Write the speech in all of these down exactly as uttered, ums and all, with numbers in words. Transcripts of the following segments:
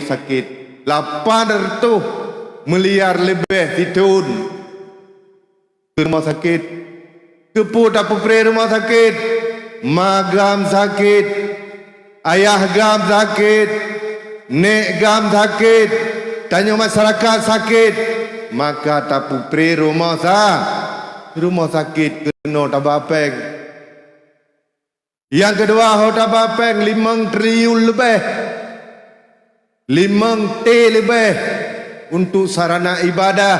sakét, lapan reutôh miliar leubeh sithon keu rumoh sakét. Keupeue tapeupreh rumoh sakét? Ma GAM sakét, ayah GAM sakét, nék GAM sakét, tanyoe masyarakat sakét, maka tapeupreh rumoh sa-, rumoh sakét keunoe taba péng. Nyang keudua, ho taba péng limong triliun leubeh, limong T leubeh untuk sarana ibadah,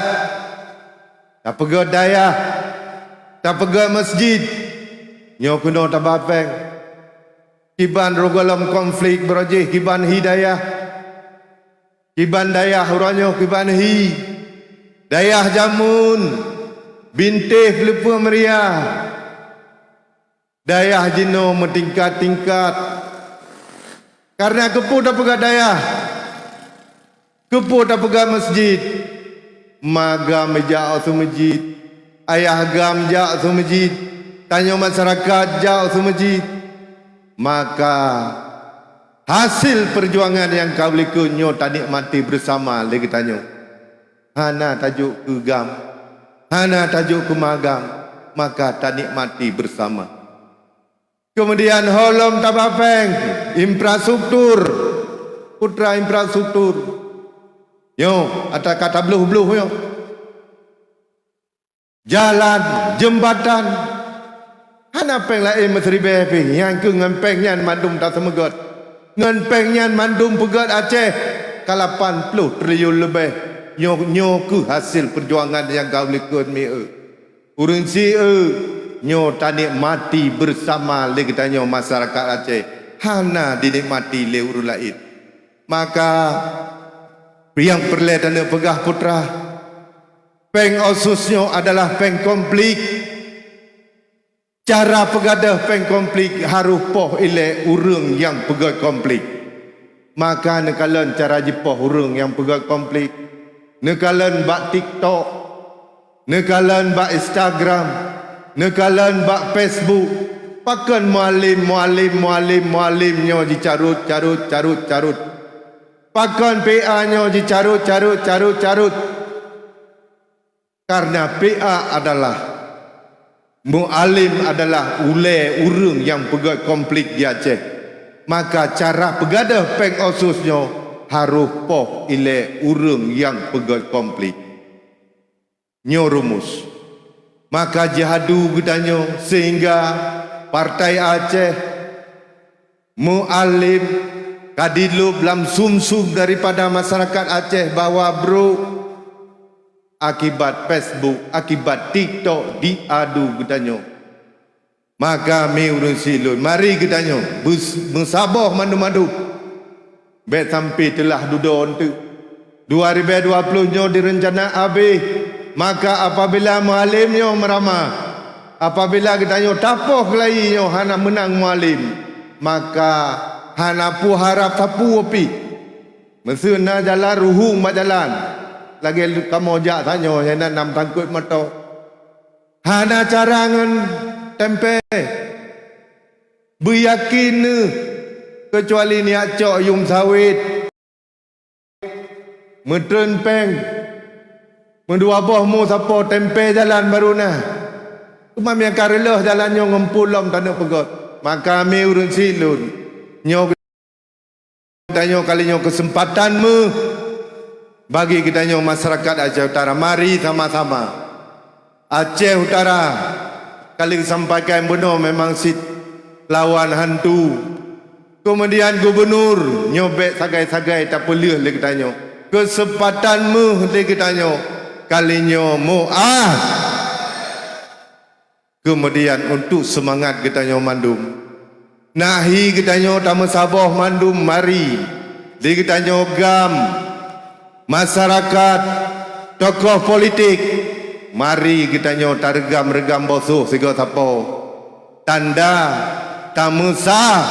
tapeugét dayah, tapeugét masjid, nyoe keunoe taba péng. Kiban roh gohlom konflik baroe jih kiban hi dayah, kiban dayah uroe nyoe kiban hi, dayah jameun, bintéh peuleupeue meuria. Dayah jinoe meutingkat-tingkat. Kareuna keupeue tapeugét dayah? Keupeue tapeugét masjid? Ma GAM jak u masjid, ayah GAM jak u masjid, tanyoe masyarakat jak u masjid. Maka, hasil peujuangan nyang ka u likot nyoe tanikmati beusama lé geutanyoe. Hana tajok keu GAM, hana tajok keu ma GAM, maka tanikmati beusama. Keumudian ho lom taba péng infrastruktur, putra infrastruktur. Nyoe ata ka tabloh-bloh nyoe. Jalan, jeumbatan, hana péng laén meusiribée pih, nyan keuh ngon péng nyan mandum taseumeugot. Ngon péng nyan mandum peugét Aceh ka lapan ploh triliun leubeh. Nyoe, nyoe keuh hasil peujuangan nyang ka u likot mi eu. Ureuëng sie, nyoe tanikmati beusama lé geutanyoe masyarakat Aceh, hana dinikmati lé ureuëng laén. Maka, nyang peureulée taneuk peugah putra, péng otsus nyoe adalah péng konflik. Cara peugadôh péng konflik harôh poh ilée ureuëng nyang peugét konflik. Maka neukalon cara jipoh ureuëng nyang peugét konflik. Neukalon bak TikTok, neukalon bak Instagram, neukalon bak Facebook. Pakon mualim, mualim, mualim, mualim nyoe jicarôt, carôt, carôt, carôt. Pakon P A nyoe jicarôt, carôt, carôt, carôt. Kareuna P A adalah, mualim adalah ulée ureuëng nyang peugét konflik di Aceh. Maka cara peugadôh péng otsus nyoe harôh poh ilée ureuëng nyang peugét konflik. Nyoe rumus. Maka jihadu geutanyoe sehingga Partai Aceh Mualim ka dilôb lam sum-sum daripada masyarakat Aceh bahwa brôk akibat Facebook, akibat TikTok diadu geutanyoe. Maka mi ureuëng silôn, mari geutanyoe beus-, meusaboh mandum-mandum. Bék sampai teulah dudoe eunteuk. Dua ribée dua ploh nyoe direuncana abéh, maka apabila Mualim nyoe meurama, apabila geutanyoe tapoh keulayi nyoe hana meunang Mualim, maka hana peue harab sapeue pih. Meuseu na jalan ruhueng bak jalan, lagée kamoe jak tanyoe nyang na nam tangkot moto. Hana cara ngon tempe. Beuyakin neuh, keucuali niyak cok yuem sawét. Meutreun péng, meudua boh mu sapo tempe jalan barô na. Teuma meunyo ka reuloh jalan nyoe ngon pulom taneuk peugét, maka mi ureuëng silôn nyoe geutanyoe kali nyoe keuseumpatan meuh bagi geutanyoe masyarakat Aceh Utara. Mari sama-sama. Aceh Utara, ka lheueh sampaikan bunoe memang cit lawan hantu. Keumudian gubunur nyoe bék sagai-sagai tapeuleueh lé geutanyoe. Keuseumpatan meuh lé geutanyoe kali nyoe muah. Keumudian untuk seumangat geutanyoe mandum, nahi geutanyoe tameusaboh mandum mari, di geutanyoe GAM, masyarakat, tokoh politik, mari geutanyoe tareugam-reugam bosoh sigoe sapo. Tanda tameusa.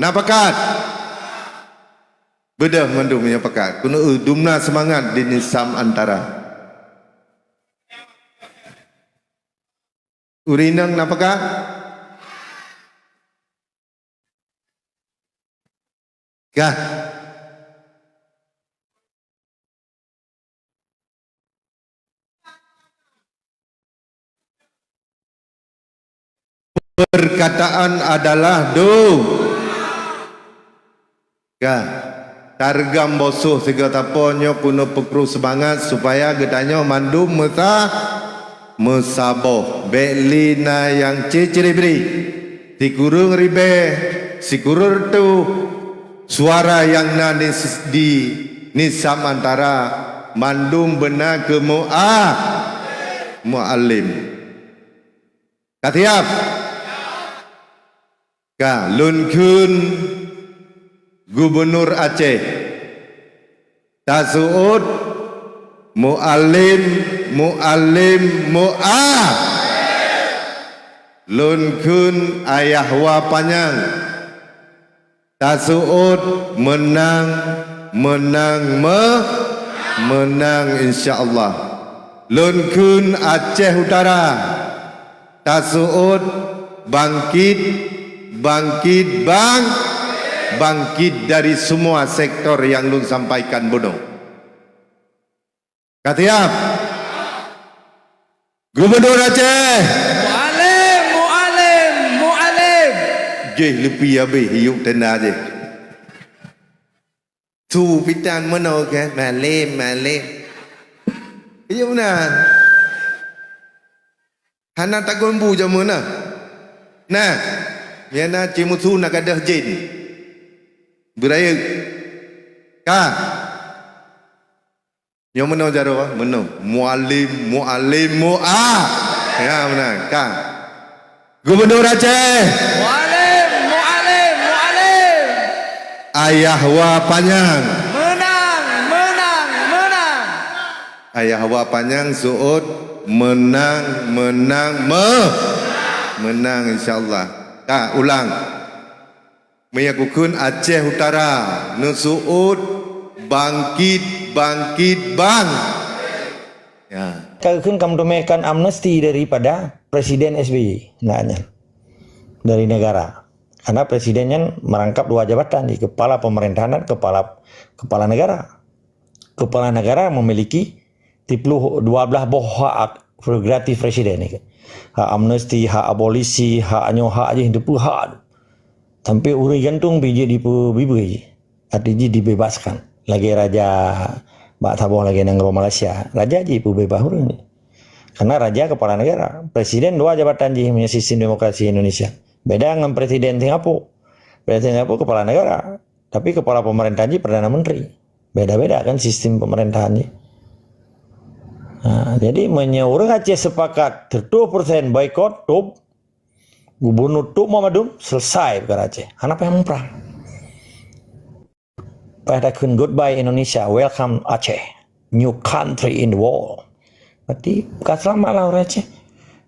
Na pakat? Beudôh mandum nyang pakat. Keuneuk dumna seumangat di Nisam Antara. Ureuëng inong na pakat? Kah. Perkataan adalah do-, ka. Targam bosoh sigoe tapo nyoe keuneuk peukruh seumangat supaya geutanyoe mandum meusa-, meusaboh. Bék lé na nyang cé-cé bri. Sikureueng ribée, sikureueng reutôh, suara nyang na di, di Nizam Antara, mandum beuna keu mu'a-, mualem. Ka siap? Ka, lôn kheun Gubunur Aceh. Taseuôt mualem, mualem, mu'a-. Lôn kheun ayah wa panyang. Taseuôt meunang, meunang, me-, meunang, insya Allah. Lôn kheun Aceh Utara. Taseuôt bangkit, bangkit, bang-, bangkit dari semua sektor nyang lôn sampaikan bunoe. Ka siap? Gubunur Aceh. Mualem, mualem, mualem. Jih leupie habéh yub tenda jih. Su pitan meunoe kan, malem, malem. Iya meunan. Hana tagon bu jameun na. Nah, nyang na cimeusu na gadôh jén. Beurayeuk. Ka. Nyoe meunoe jaroe, meunoe. Mualem, mualem, mu'a-. Ya, meunan. Ka. Gubunur Aceh. Mualem, mualem, mualem. Ayah wa panyang. Meunang, meunang, meunang. Ayah wa panyang seuôt meunang, meunang, me-, meunang, insya Allah. Ka, ulang. Meunyoe kukheun Aceh Utara, neuseuôt bangkit, bangkit, bang-. Ya. Ka geukheun ka meuteumèe kan amnesti daripada Presiden S B Y, nah nyan. Dari negara. Karena presiden nyan merangkap dua jabatan, di kepala pemerintahan dan kepala, kepala negara. Kepala negara memiliki tiga puluh, dua belas boh hak prerogatif presiden ni. Hak amnesti, hak abolisi, hak nyoe, hak jih, teupeu hak. Sampai ureuëng gantung pih jeuet dipeubibeu jih. Arti jih dibebaskan. Lagèe raja bak saboh lagèe nanggroe Malaysia. Raja jih peubebas ureuëng. Karena raja kepala negara. Presiden dua jabatan jih meunyoe sistem demokrasi Indonesia. Beda ngon presiden Singapura. Presiden Singapura kepala negara. Tapi kepala pemerintahan jih Perdana Menteri. Beda-beda kan sistem pemerintahan jih. Ha, jadi meunyoe ureuëng Aceh sepakat seratus persen boikot, top, gubernur top mandum, selesai peukara Aceh. Hana payah muprang. Payah takheun goodbye Indonesia, welcome Aceh, new country in the world. Berarti ka selamat lah ureuëng Aceh.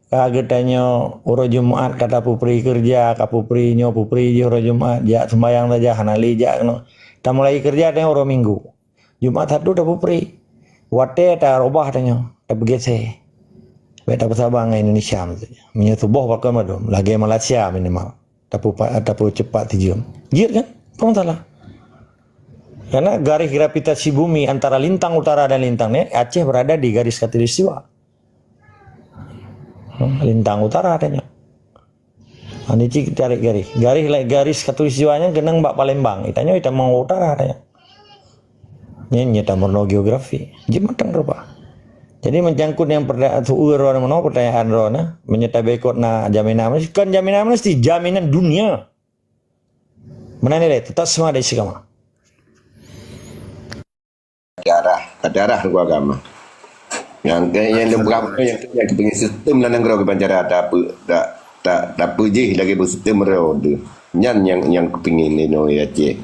Ka geutanyoe uroe Jumat ka tapeupri keureuja, ka peupri nyoe peupri jih uroe Jumat, jak seumbahyang saja hana lé jak keunoe. Tamulai keureuja tanyoe uroe Minggu. Jumat Sabtu tapeupri. Watèe tarubah tanyoe, tapeugèsè. Bèk tapeusaba ngon Indonesia maksudnya. Meunyoe tuboh pakon mandum, lagèe Malaysia minimal. Tapeupa-, tapeucepat tijeuem. Jeuet kan? Apa masalah? Karena garis gravitasi bumi antara lintang utara dan lintang ni, Aceh berada di garis khatulistiwa. Hmm, lintang utara tanyoe. Ha, ni cit tarék garis. Garis la-, garis khatulistiwa nyan keunong bak Palembang. Itanyoe itamong utara tanyoe. Nyan nyata meurunoe geografi. Jeuet mantong rupa. Jadi menyangkut nyang perda-, tu'ue droeneuh meunoe, pertanyaan droeneuh, meunyoe taboikot na jaminan amnesti, kon jaminan amnesti, jaminan dunia. Meunan ilèe, teutap seumah dan istiqamah. Darah, darah rukun agama. Nyang, nyang, nyang, nyang, nyang keupeungieng sistem lam nanggroe kiban cara tape-, ta-, ta-, tapeujih lagèe beusistèm roda. Nyan nyang, nyang keupeungieng lé nyoe Aceh.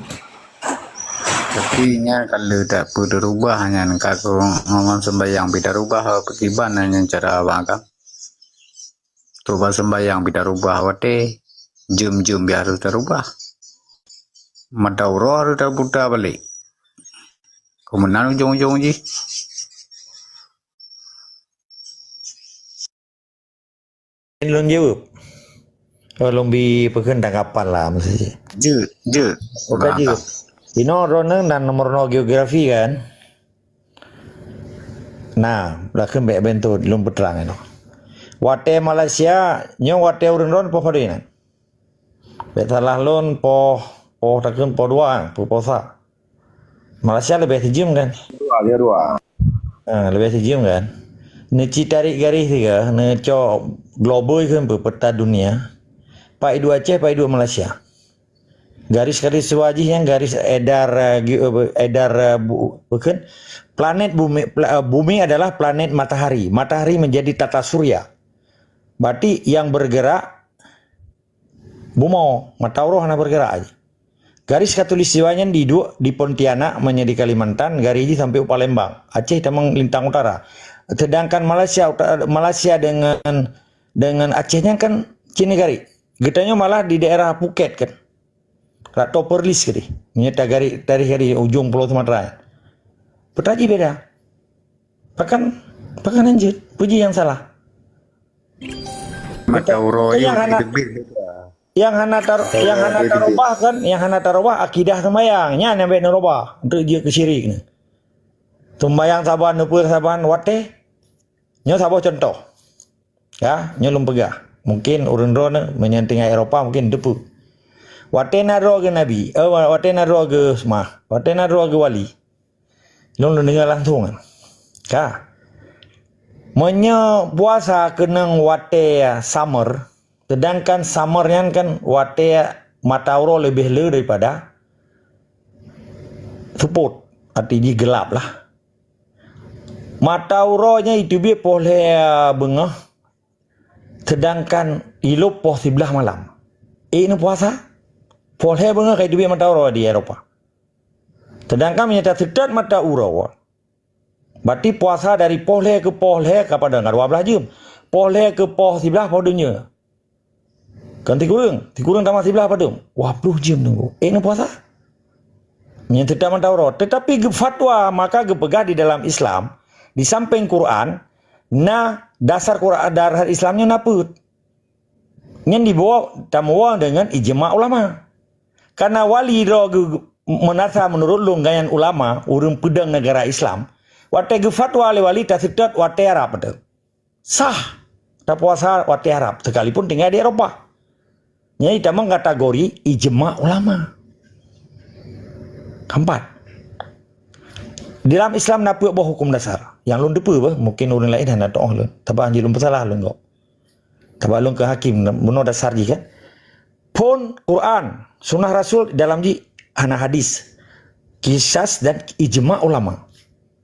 Tapi nyan ka lheueh tapeue teurubah nyan ka keu ngon seumbahyang pih tarubah, pakriban nyan cara awak kan. Teurubah seumbahyang pih tarubah watèe, jeuem-jeuem pih harôh tarubah. Mata uroe harôh taputa balek. Keu meunan ujong-ujong jih. Lôn jaweueb. Oh, lôn bi peukheun tanggapan lah meusti. Jeuet, jeuet. Oh, ka jeuet. Inoe droeneuh nan nomor nol geografi kan? Nah, lakheun bèk bentot lôn peutrang inoe. Watée Malaysia, nyoe watée ureuëng droen poh padum nan. Bék salah lôn poh, poh takheun poh dua, peue poh sa. Malaysia leubeh sijeuem kan? Dua, dia dua. Ha, leubeh sijeuem kan? Neuci tarék garéh tiga, neucok globe kheun peue peta dunia. Pai dua Aceh, pai dua Malaysia. Garis khatulistiwa jih nyang garis edar, eh, gi-, eh, edar, eh, bu-, bukan, planet bumi, pla-, eh, bumi adalah planet matahari. Matahari menjadi tata surya. Berarti yang bergerak bumoe, mata uroe hana bergerak aja. Garis khatulistiwa nyan di duek di Pontianak, meunyoe di Kalimantan, garis jih sampai u Palembang. Aceh tamong lintang utara. Sedangkan Malaysia uta-, Malaysia dengan, dengan Aceh nyan kan cina garis. Geutanyoe malah di daerah Phuket kan. Rak to Perlis gadih. Meunyoe tagarik, taréh gadih ujong Pulo Sumatera. Peuta jih beda. Pakan, pakan hanjeuet. Peue jih nyang salah? Mata uroe nyang hana, nyang hana tar-, nyang hana tarubah kan, nyang hana tarubah akidah sembahyang. Nyan nyang bék neurubah. Untuk jeuet keu syirik ni. Sembahyang saban, neupeue saban, watée. Nyoe saboh contoh. Ya, nyoe lôn peugah. Mungkin ureuëng droeneuh meunyoe tinggai Eropa mungkin teupeue. Watée na droe geuh nabi, eh, wa-, watée na droe geuh seumah, watée na droe geuh wali. Lôn, lôn deungoe langsong kan. Ka. Meunyoe puasa keunong watée summer, sedangkan summer nyan kan watée mata uroe leubeh le daripada seupôt, arti jih geulap lah. Mata uroe nyan iteubiet poh lhée beungoh, sedangkan ilop poh siblaih malam. Ék neupuasa? Poh lhée beungoh ka iteubiet mata uroe di Eropa. Sedangkan meunyoe taseutôt mata uroe, berarti puasa dari poh lhée keu poh lhée ka padang ka dua blaih jeuem. Poh lhée keu poh siblaih poh donya. Kan sikureueng, sikureueng tamah siblaih padum? Dua ploh jeuem teungku. Ék neupuasa? Nyan teutap mata uroe. Tetapi geufatwa, maka geupeugah di dalam Islam, di samping Quran, na dasar Quran, dasar Islam nyoe na peuet. Nyan dibawa, tamuwoe dengan ijma ulama. Karena wali droe geu-, meunasa menurut lôn gobnyan ulama, ureuëng peudong negara Islam, watée geufatwa lé wali taseutôt watée Arab tu. Sah tapuasa watée Arab, sekalipun tinggai di Eropa. Nyan itamong kategori ijma ulama. Keempat, di dalam Islam na peuet boh hukum dasar. Nyang lôn teupeue bah, mungkin ureuëng laén hana teu'oh lôn. Tapi hanjeuet lôn peusalah lôn gob. Tapi lôn keu hakim, bunoe dasar jih kan. Phon Quran, sunnah Rasul dalam jih hana hadis. Kisas dan ijma ulama.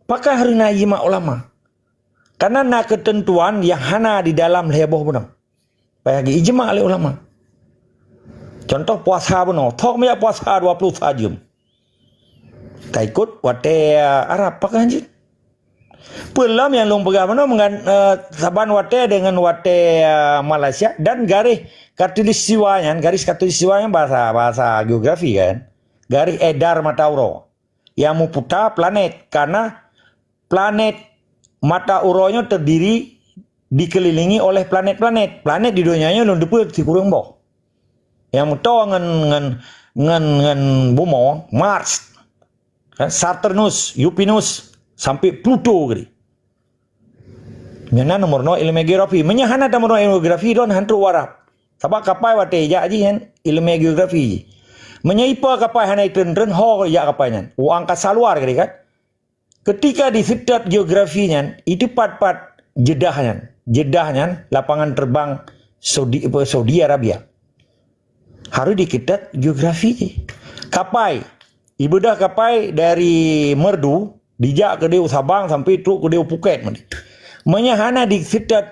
Pakon harus na ijma ulama? Karena na keuteuntuan nyang hana di dalam lhée boh bunoe. Payah geuijma lé ulama. Contoh puasa bunoe, thok meuyak puasa dua ploh sa jeuem. Taikot watée Arab pakon jih. Peulom nyang lôn peugah bunoe meungan, eh, saban watée dengan watée, eh, Malaysia dan garis khatulistiwa nyan, garis khatulistiwa nyan bahasa, bahasa geografi kan. Garis edar mata uroe. Nyang meuputa planet, karena planet mata uroe nyoe terdiri, dikelilingi oleh planet-planet. Planet di donya nyoe lôn teupeue sikureueng boh. Nyang meutoe ngon, ngon, ngon, ngon bumoe, Mars, eh, Saturnus, Uranus, sampai Pluto keudeh. Nyan na meurunoe ilmu geografi. Meunyoe hana tameurunoe ilmu geografi, droen han trok u Arab. Sabab kapai watée jak jih nyan ilmu geografi jih. Meunyoe ipa kapai hana itreun-treun, ho jak kapai nyan. U angkasa luar keudeh kan? Ketika diseutôt geografi nyan, itu pat-pat Jeddah nyan. Jeddah nyan lapangan terbang Saudi, apa, Saudi Arabia. Harus diketat geografi jih. Kapai, ibeudôh kapai dari Merdu, dijak keudeh u Sabang sampai trok keudeh u Phuket. Meunyoe hana diseutôt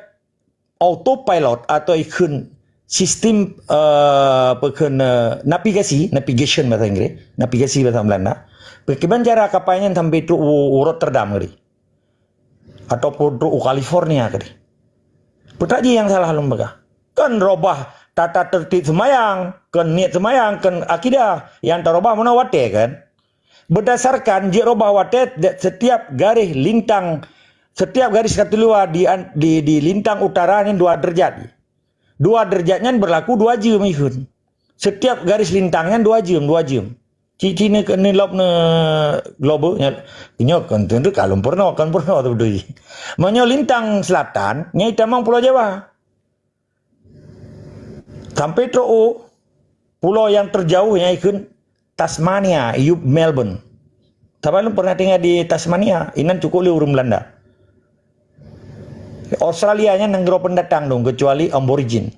autopilot atau ikheun sistem, eh, apa kheun, eh, navigasi, navigation bahasa Inggris, navigasi bahasa Belanda. Bagaimana cara kapai nyan sampai trok u, u Rotterdam keudeh? Ataupun trok u California keudeh? Peutak jih nyang salah lôn peugah. Kon robah tata tertib seumayang, kon niet seumayang, kon akidah. Nyang tarobah meunoe watée kan? Berdasarkan jeuet robah watée, de-, setiap garis lintang, setiap garis khatulistiwa di an-, di, di lintang utara nyan dua derajat. Dua derajat nyan berlaku dua jeuem ikheun. Setiap garis lintang nyan dua jeuem, dua jeuem. Cit-cit ni ke-, ni lop ni globe nya, nyoe kan tentu kalon purno, kan purno tu betul. Meunyoe lintang selatan, nyai tamong Pulo Jawa. Sampai trok u pulo nyang terjauh nyang ikheun Tasmania, iyup Melbourne. Sabab lôn pernah tinggai di Tasmania, inan cukôp lé ureuëng Belanda. Australia nyan nanggroe pendatang dong, kecuali aborigin.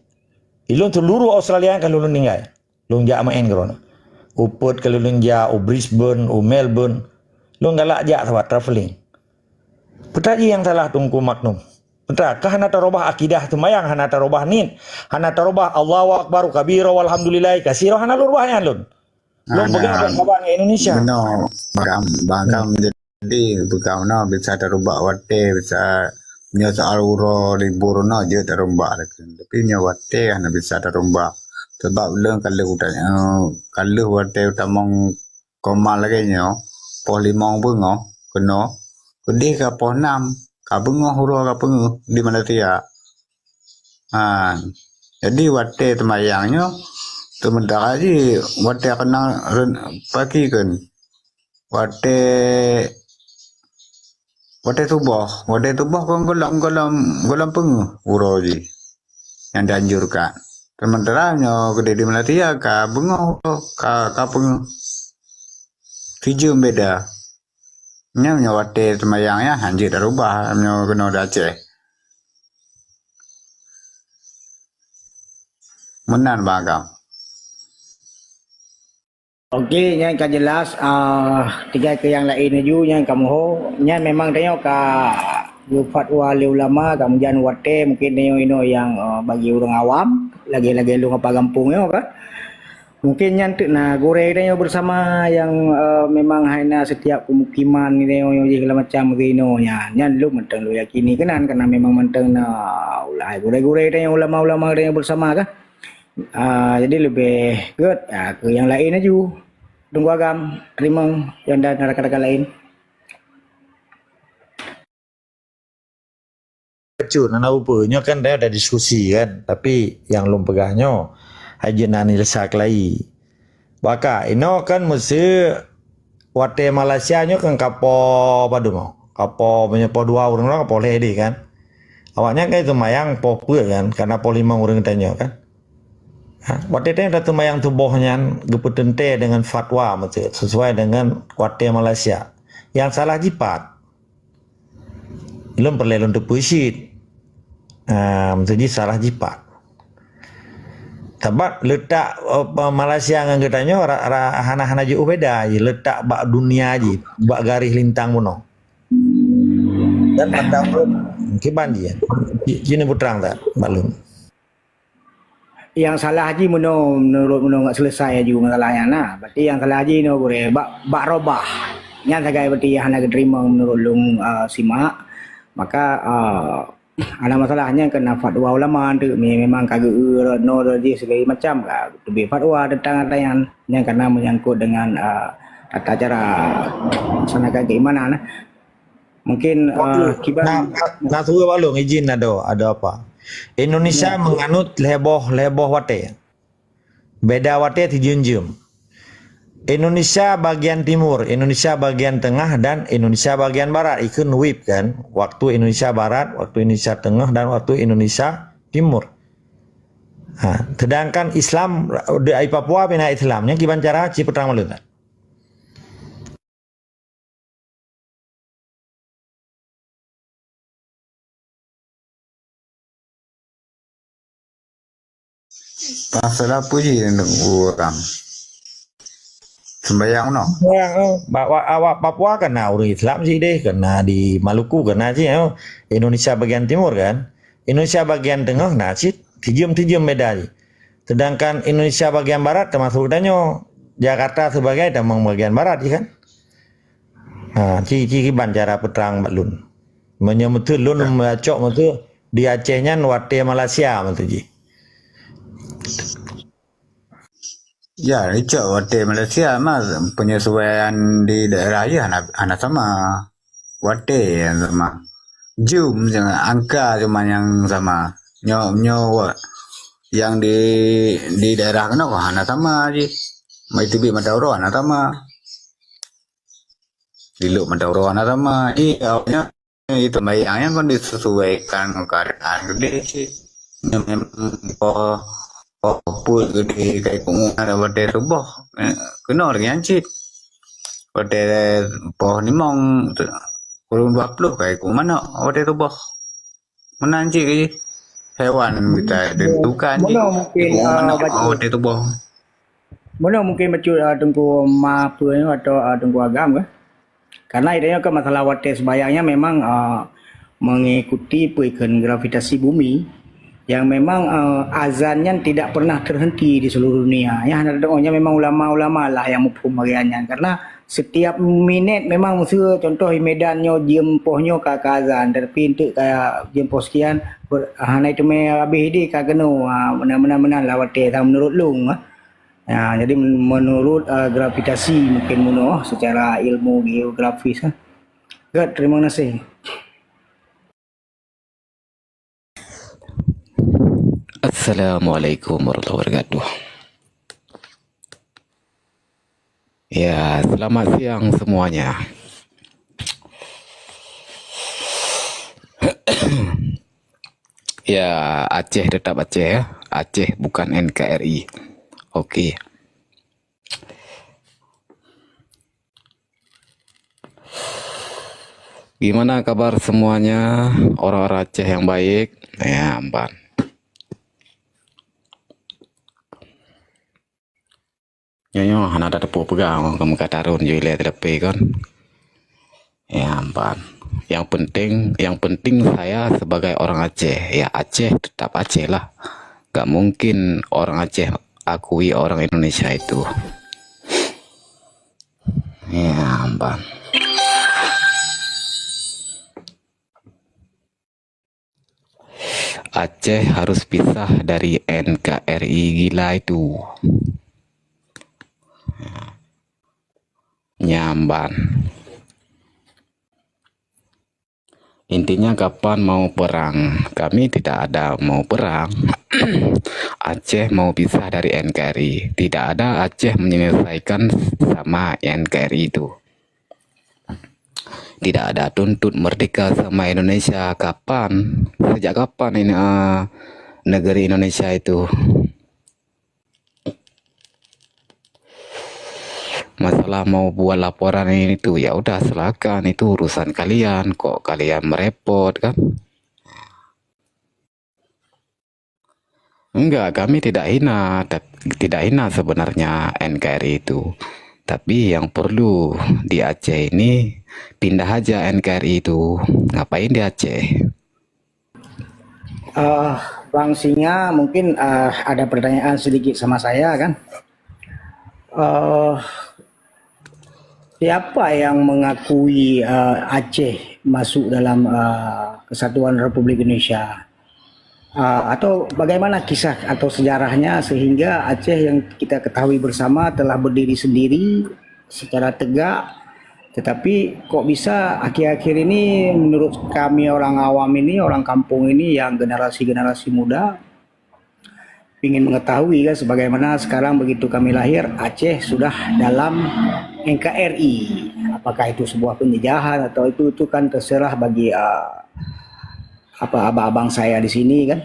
Ilôn seluruh Australia ka lôn tinggai. Lôn jak maén keudroe. U Perth ka lôn jak, u Brisbane, u Melbourne. Lôn galak jak sabab travelling. Peue teuma nyang salah Teungku Maknum? Peue teuma ka hana tarubah akidah seumayang, hana tarubah niet, hana tarubah Allahu Akbar kabira walhamdulillahi katsira, hana lôn rubah nyan lôn. Lôn peugah bak saban Indonesia. Beuna, Bang Kam, Bang Kam. Jadi, peugah meunoe bisa tarubah watée, bisa nyoe soal uroe libur na jeuet tarubah. Tapi nyoe watée hana bisa tarubah. Sebab ulôn ka lheueh utai-, eh, ka lheueh watée utamong koma lagée nyoe, poh limong beungoh keunoe, keudeh ka poh nam, ka beungoh uroe ka peungeuh di Malaysia. Ha, jadi watée teumayang nyoe, seumeuntara jih watée keunong ren-, pagi kheun. Watée, watée tuboh, watée tuboh kon gohlom, gohlom, gohlom peungeuh uroe jih nyang dianjurkan. Seumeuntara nyoe keudeh di Malaysia ka beungoh uroe, ka, ka peungeuh. Sijeuem beda. Nyan meunyoe watée teumayang nyan hanjeuet tarubah meunyoe keunoe di Aceh. Meunan Bang Agam. Oke, nyan ka jelas, ah, tinggai keu nyang laén laju, nyan ka muho. Nyan memang tanyoe ka geufatwa lé ulama, ka meujan watée, mungken tanyoe inoe nyang, ah, bagi ureuëng awam, lagée-lagée lôn apa gampông nyoe kan. Mungken nyan teuk na gurée tanyoe beusama nyang, eh, memang hai na setiap pemukiman tanyoe nyang jih segala macam geuinoe nyan. Nyan lôn mantong lôn yakini keunan, karena memang mantong na ulai gurée-gurée tanyoe, ulama-ulama tanyoe beusama kah. Ah, jadi leubeh gét, ah, keu nyang laén laju. Teungku Agam, Rimong, Yondan, dan rakan-rakan laén. Bacut, hana peue-peue. Nyoe kan dah ada diskusi kan. Tapi nyang lôn peugah nyoe, hai jeuet na nilai sa keulayi. Baka, inoe kan meusti watée Malaysia nyoe kan ka poh padum oh. Ka poh, meunyoe poh dua ureuëng droe, ka poh lhée deh kan. Awaknyan kan teumayang poh peuet kan, karena poh limong ureuëng tanyoe kan. Ha, watée tanyoe teumayang tuboh nyan geupeuteuntée dengan fatwa meusti, sesuai dengan watée Malaysia. Nyang salah jipat. Lôn peureulée lôn teupeu cit. Ah, meuteujih salah jipat. Sabab leutak, eh, Malaysia ngon geutanyoe ra-, ra-, hana-hana jiôh beda, leutak bak dunia jih, bak garéh lintang bunoe. Dan mata ulôn, kiban jih, ji-, jih neupeutrang that bak lôn. Nyang salah jih meunoe, menurut meunoe nggak selesai aju masalah nyan na. Berarti nyang salah jih inoe gurée bak, bak robah. Nyan sagai berarti nyang hana geuteurimong menurut lôn, ah, simak. Maka, ah, hana masalah nyan keunan fatwa ulama tu. Me-, memang ka geu-, no jih segala macam ka teubiet fatwa tentang ata nyan. Nyan karena menyangkut dengan, ah, tata cara melaksanakan keimanan. Mungkin, eh, kiban na, na, na tuwo balong izin ado, ado apa? Indonesia menganut lhée boh, lhée boh watée. Beda watée tijeuem-jeuem. Indonesia bagian timur, Indonesia bagian tengah, dan Indonesia bagian barat. Ikheun wib kan? Waktu Indonesia Barat, waktu Indonesia Tengah, dan waktu Indonesia Timur. Ha, sedangkan Islam di Papua bina Islam, nyan kiban cara ci peutrang maleuh. Pasal apa sih yang urang sembahyang no? Sembahyang, oh. Ba-, wa-, awak Papua kan na ureuëng Islam sih deh, kan na di Maluku kan na sih, oh. Indonesia bagian timur kan. Indonesia bagian tengah na sih, tijeuem-tijeuem beda sih. Sedangkan Indonesia bagian barat termasuk tanyoe, Jakarta sebagai tamong bagian barat, ya kan? Ha, ci, ci kiban cara peutrang bak lôn. Meunyoe meuteue lôn meuracok meuteue di Aceh nyan watée Malaysia meuteue jih. Ya, icok watée Malaysia mah penyesuaian di daerah jih hana, hana sama. Watée nyang sama. Jeuem nyang angka cuma nyang sama. Nyoe, nyoe wa-, nyang di, di daerah keunoe hana sama jih. Mai teubiet mata uroe hana sama. Di lhok mata uroe hana sama. Iya, awaknyan itu sembahyang nyan kon disesuaikan ngon keadaan keudeh cit. Nyoe memang poh Oh, peuet geude kai keu watèe suboh, eh, keunoe lagèe nyan cit. Watèe poh limong, kureueng dua ploh kai keu manok watèe suboh. Meunan cit jih. Hewan kita tentukan cit. Meunoe mungkin, kai keu ah, manok bacut. Watèe suboh. Meunoe mungkin bacut, ah, Teungku ma peue nyoe atau, ah, Teungku Agam kah? Karena itu kan masalah watèe sembahyang nyan memang, ah, mengikuti peue ikheun gravitasi bumi yang memang, ah, azan nyan tidak pernah terhenti di seluruh dunia. Nyan hana teudeungoe, nyan memang ulama-ulama lah nyang muphom bagian nyan. Karena setiap minit memang meuseu contoh di Medan nyoe jeuem poh nyoe ka, ka azan, tapi enteuk ka jeuem poh sekian, ber-, hana teumé habéh idéh ka keunoe, ha, meunan, meunan, meunan lah watèe, menurut lôn, ha. Ya, jadi menurut, eh, gravitasi mungkin meunoe secara ilmu geografis, ha. Good, terima kasih. Assalamualaikum warahmatullahi wabarakatuh. Ya, selamat siang semuanya. Ya, Aceh tetap Aceh ya. Aceh bukan N K R I. Oke. Gimana kabar semuanya? Orang-orang Aceh yang baik? Ya, amban. Nyoe, nyoe hana ada teupeu peugah, kamu kata run ju ilèe telepé kon. Ya, amban. Yang penting, yang penting saya sebagai orang Aceh. Ya, Aceh tetap Aceh lah. Gak mungkin orang Aceh akui orang Indonesia itu. Ya, amban. Aceh harus pisah dari N K R I gila itu. Nyan ban. Intinya kapan mau perang? Kami tidak ada mau perang. Aceh mau pisah dari N K R I. Tidak ada Aceh menyelesaikan sama N K R I itu. Tidak ada tuntut merdeka sama Indonesia. Kapan? Sejak kapan ini, eh, negeri Indonesia itu? Masalah mau buat laporan ini tuh, ya udah silakan, itu urusan kalian. Kok kalian merepot kan? Enggak, kami tidak hina, tap-, tidak hina sebenarnya N K R I itu. Tapi yang perlu di Aceh ini pindah aja N K R I itu. Ngapain di Aceh? Eh, Bang Singa, mungkin, eh, ada pertanyaan sedikit sama saya kan. Eh, siapa yang mengakui, eh, Aceh masuk dalam, eh, Kesatuan Republik Indonesia? Eh, atau bagaimana kisah atau sejarahnya sehingga Aceh yang kita ketahui bersama telah berdiri sendiri secara tegak, tetapi kok bisa akhir-akhir ini menurut kami orang awam ini, orang kampung ini yang generasi-generasi muda, ingin mengetahui kan, sebagaimana sekarang begitu kami lahir, Aceh sudah dalam N K R I. Apakah itu sebuah penjajahan atau itu, itu kan terserah bagi, uh, apa, abang-abang saya di sini kan.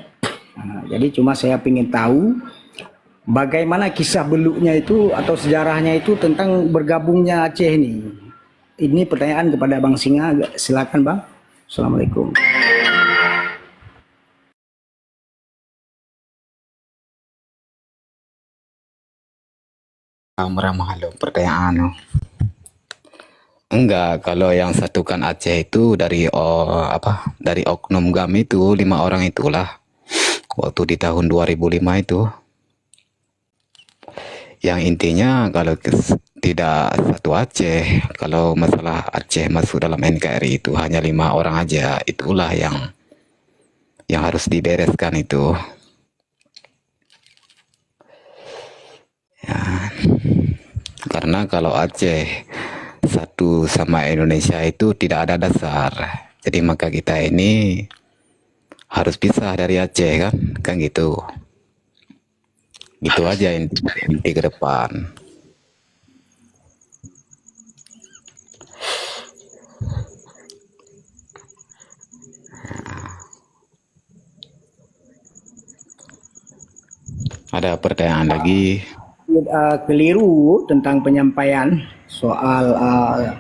Uh, jadi cuma saya ingin tahu bagaimana kisah beluknya itu atau sejarahnya itu tentang bergabungnya Aceh ini. Ini pertanyaan kepada Bang Singa. Silakan, Bang. Assalamualaikum. Meurah maklum pertanyaan tu. Enggak, kalau yang satukan Aceh itu dari, oh, apa, dari oknum GAM itu, lima orang itulah. Waktu di tahun dua ribu lima itu. Yang intinya kalau kes-, tidak satu Aceh, kalau masalah Aceh masuk dalam N K R I itu hanya lima orang aja, itulah yang, yang harus dibereskan itu. Ya. Karena kalau Aceh satu sama Indonesia itu tidak ada dasar. Jadi maka kita ini harus pisah dari Aceh kan, kan gitu. Gitu aja inti, inti ke depan. Ada pertanyaan lagi? Eh, keliru tentang penyampaian soal, eh,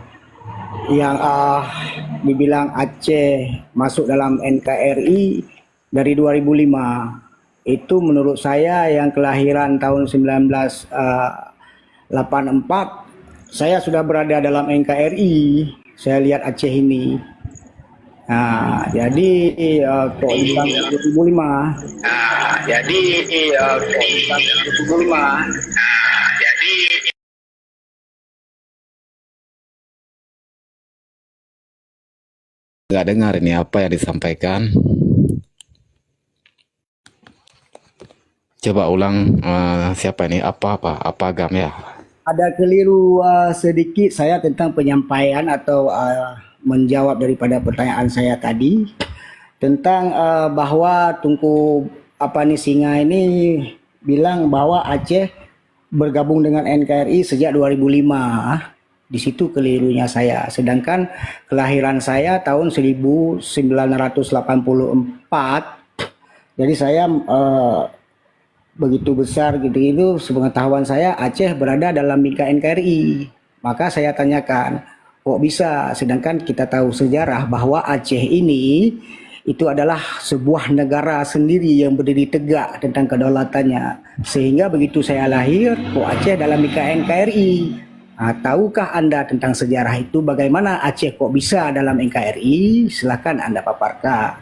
yang, eh, dibilang Aceh masuk dalam N K R I dari dua ribu lima. Itu menurut saya yang kelahiran tahun sembilan belas, eh, lapan empat, saya sudah berada dalam N K R I. Saya lihat Aceh ini. Ha, jadi, eh, kok dibilang dua ribu lima. Ha, jadi, eh, kok dibilang dua ribu lima. Ha, jadi, nggak dengar ini apa yang disampaikan. Coba ulang, eh, siapa ini? Apa, apa? Apa Agam ya? Ada keliru, eh, sedikit saya tentang penyampaian atau, eh, menjawab daripada pertanyaan saya tadi tentang, eh, bahwa Tungku apa ni Singa ini bilang bahwa Aceh bergabung dengan N K R I sejak dua ribu lima. Di situ kelirunya saya. Sedangkan kelahiran saya tahun seribu sembilan ratus delapan puluh empat. Jadi saya, eh, begitu besar gitu-gitu, sepengetahuan saya Aceh berada dalam bingkai N K R I. Maka saya tanyakan, kok bisa? Sedangkan kita tahu sejarah bahwa Aceh ini itu adalah sebuah negara sendiri yang berdiri tegak tentang kedaulatannya. Sehingga begitu saya lahir, kok Aceh dalam bingkai N K R I? Ah, tahukah anda tentang sejarah itu? Bagaimana Aceh kok bisa dalam N K R I? Silakan anda paparkan.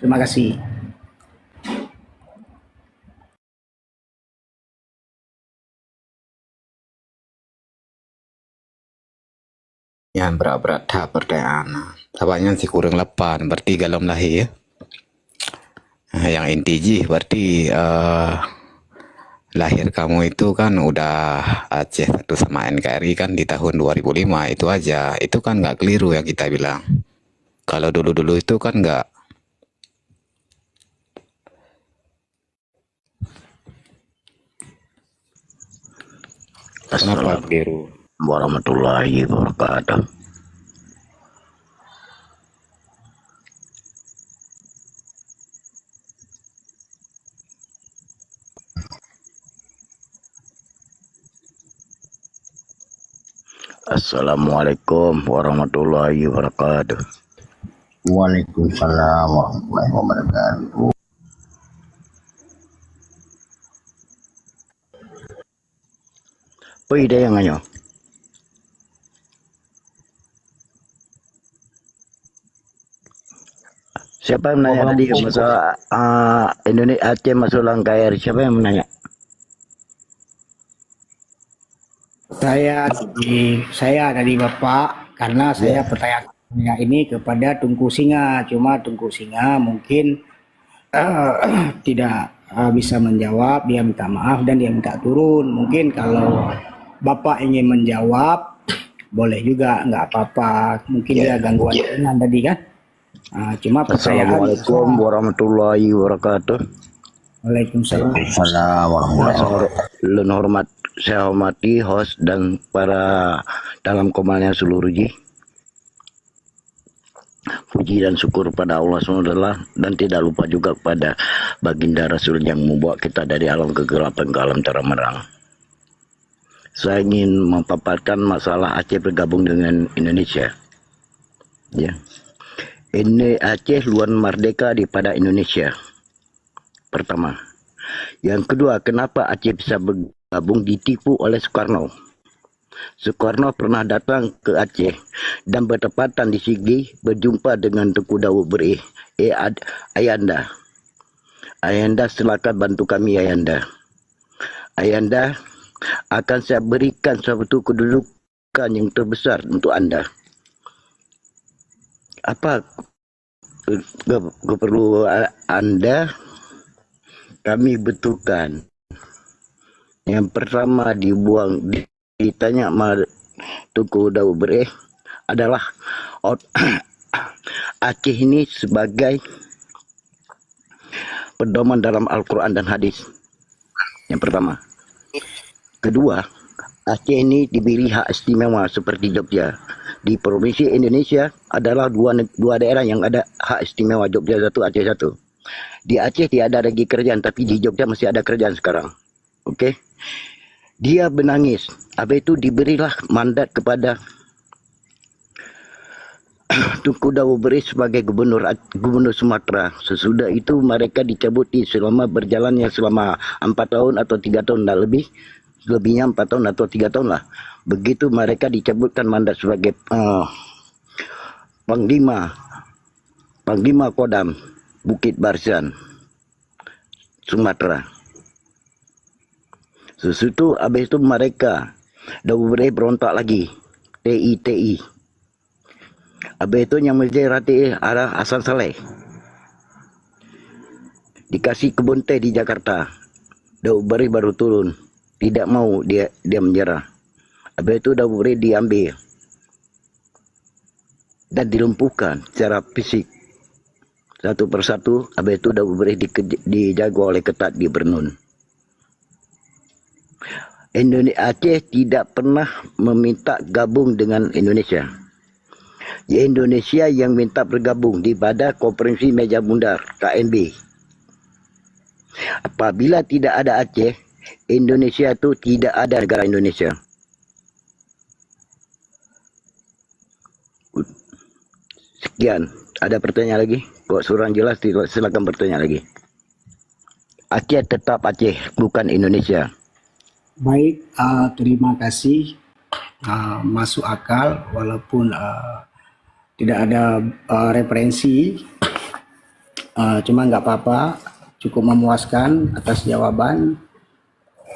Terima kasih. Nyan brat-brat that pertanyaan. Sabab nyan sikureueng lapan, berarti galom lahé. Nah, nyang inti jih berarti, eh, lahir kamu itu kan udah Aceh satu sama N K R I kan di tahun dua ribu lima, itu aja. Itu kan nggak keliru yang kita bilang. Kalau dulu-dulu itu kan nggak. Kenapa keliru? Assalamualaikum warahmatullahi wabarakatuh. Assalamualaikum warahmatullahi wabarakatuh. Waalaikumsalam warahmatullahi wabarakatuh. Peue idéh nyang nyoe? Siapa yang menanya tadi, masalah, ah, Indonesia, Aceh masuk dalam N K R I? Siapa yang menanya? Saya tadi, saya tadi Bapak, karena saya pertanyaan ini kepada Tungku Singa. Cuma Tungku Singa mungkin eh, tidak, eh, bisa menjawab, dia minta maaf dan dia minta turun. Mungkin kalau Bapak ingin menjawab, boleh juga, nggak apa-apa. Mungkin dia gangguan jaringan tadi kan. Ah, cuma pertanyaan Assalamualaikum warahmatullahi wabarakatuh. Waalaikumsalam. Waalaikumsalam warahmatullahi wabarakatuh. Lôn hormat, saya hormati host dan para dalam komalnya seluruh jih. Puji dan syukur pada Allah subhanahu wa taala dan tidak lupa juga kepada Baginda Rasul yang membawa kita dari alam kegelapan ke alam terang benderang. Saya ingin memaparkan masalah Aceh bergabung dengan Indonesia. Ya. Ini Aceh luar merdeka daripada Indonesia. Pertama. Yang kedua, kenapa Aceh bisa bergabung ditipu oleh Soekarno? Soekarno pernah datang ke Aceh dan bertepatan di Sigli berjumpa dengan Teuku Daud Beureueh. "Eh, Ad-, Ayanda. Ayanda, silakan bantu kami, Ayanda. Ayanda, akan saya berikan suatu kedudukan yang terbesar untuk anda." Apa ke-, ke-, keperlu a-, anda, kami betulkan. Yang pertama dibuang, di-, ditanya ma-, Teuku Daud Beureueh adalah ot-, Aceh ini sebagai pedoman dalam Al-Quran dan hadis. Yang pertama. Kedua, Aceh ini diberi hak istimewa seperti Jogja. Di provinsi Indonesia adalah dua neg-, dua daerah yang ada hak istimewa, Jogja satu, Aceh satu. Di Aceh tidak ada lagi kerajaan, tapi di Jogja masih ada kerajaan sekarang. Okey. Dia menangis. Habis itu diberilah mandat kepada Teuku Daud Bereh sebagai gubernur, gubernur Sumatera. Sesudah itu mereka dicabuti selama berjalannya selama empat tahun atau tiga tahun, tak lebih, lebihnya empat tahun atau tiga tahun lah. Begitu mereka dicabutkan mandat sebagai uh, panglima, panglima Kodam Bukit Barisan Sumatera. Sesudah itu, habis itu mereka Daud Bereh berontak lagi, T I T I. Habis itu yang menjadi rati adalah Hasan Saleh. Dikasih kebun teh di Jakarta. Daud Bereh baru turun. Tidak mau dia dia menyerah. Habis itu Daud Bereh diambil dan dilumpuhkan secara fisik. Satu persatu, habis itu Daud Bereh dijaga oleh ketat di Bernun. Indonesia, Aceh tidak pernah meminta gabung dengan Indonesia. Indonesia yang minta bergabung di pada konferensi meja bundar K N B. Apabila tidak ada Aceh, Indonesia itu tidak ada negara Indonesia. Sekian. Ada pertanyaan lagi? Kok seorang jelas, silakan bertanya lagi. Aceh tetap Aceh, bukan Indonesia. Baik, uh, terima kasih. Uh, masuk akal walaupun uh, tidak ada uh, referensi. Uh, cuma nggak apa-apa, cukup memuaskan atas jawaban.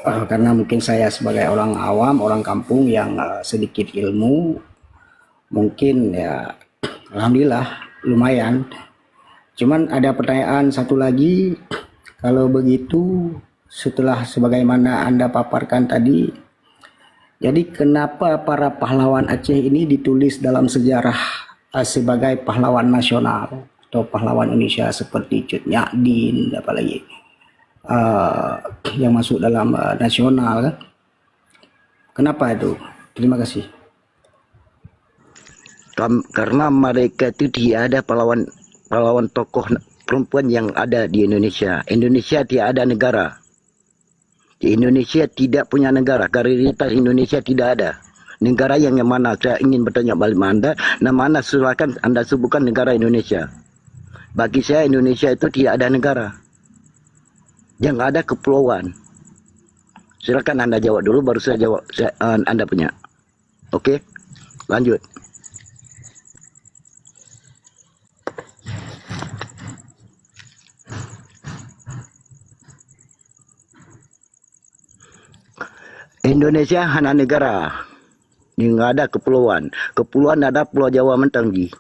Uh, karena mungkin saya sebagai orang awam, orang kampung yang uh, sedikit ilmu, mungkin ya alhamdulillah lumayan. Cuman ada pertanyaan satu lagi, kalau begitu setelah sebagaimana Anda paparkan tadi, jadi kenapa para pahlawan Aceh ini ditulis dalam sejarah uh, sebagai pahlawan nasional atau pahlawan Indonesia seperti Cut Nyak Dien, apalagi uh, yang masuk dalam uh, nasional kan? Kenapa itu? Terima kasih. Karena mereka itu tidak ada pahlawan pahlawan tokoh perempuan yang ada di Indonesia. Indonesia tidak ada negara. Di Indonesia tidak punya negara. Karena Indonesia tidak ada. Negara yang, yang mana saya ingin bertanya balik anda, nama anda silakan anda sebutkan negara Indonesia. Bagi saya Indonesia itu tidak ada negara. Yang ada kepulauan. Silakan anda jawab dulu, baru saya jawab saya, uh, anda punya. Okey, lanjut. Indonesia hana negara. Yang ada kepulauan. Kepulauan ada Pulau Jawa mantong jih.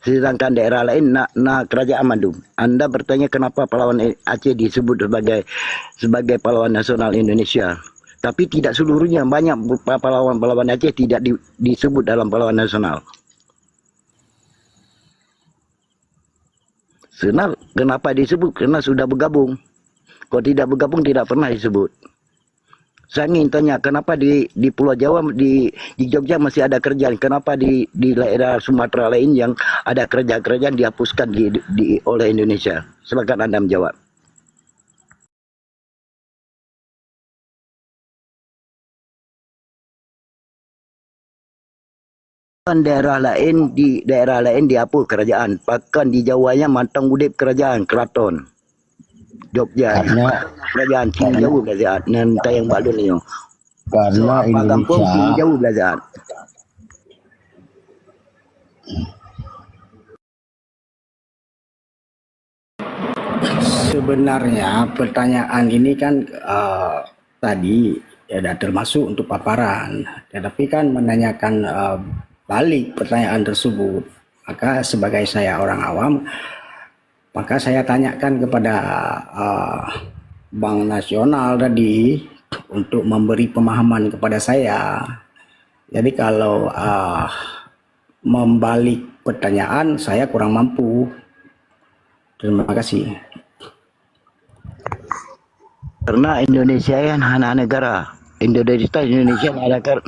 Sedangkan daerah lain na, na kerajaan mandum. Anda bertanya kenapa pahlawan Aceh disebut sebagai sebagai pahlawan nasional Indonesia. Tapi tidak seluruhnya, banyak pahlawan-pahlawan Aceh tidak di, disebut dalam pahlawan nasional. Sebenarnya kenapa disebut? Karena sudah bergabung. Kalau tidak bergabung tidak pernah disebut. Saya ingin tanya kenapa di di Pulau Jawa, di di Jogja masih ada kerajaan, kenapa di di daerah Sumatera lain yang ada kerajaan-kerajaan dihapuskan di, di oleh Indonesia? Silakan anda menjawab. Kan daerah lain di daerah lain dihapus kerajaan, pakan di Jawa nya mantong udeb kerajaan keraton. Jogja. Karena kerajaan Chin jauh belajar. Nan tayang bak lun nyoe. Karena Indonesia jauh belajar. Sebenarnya pertanyaan ini kan uh, tadi ya dah termasuk untuk paparan, tetapi kan menanyakan uh, balik pertanyaan tersebut, maka sebagai saya orang awam, maka saya tanyakan kepada uh, Bank Nasional tadi untuk memberi pemahaman kepada saya. Jadi kalau uh, membalik pertanyaan, saya kurang mampu. Terima kasih. Karena Indonesia kan hana negara. Indonesia Indonesia negara.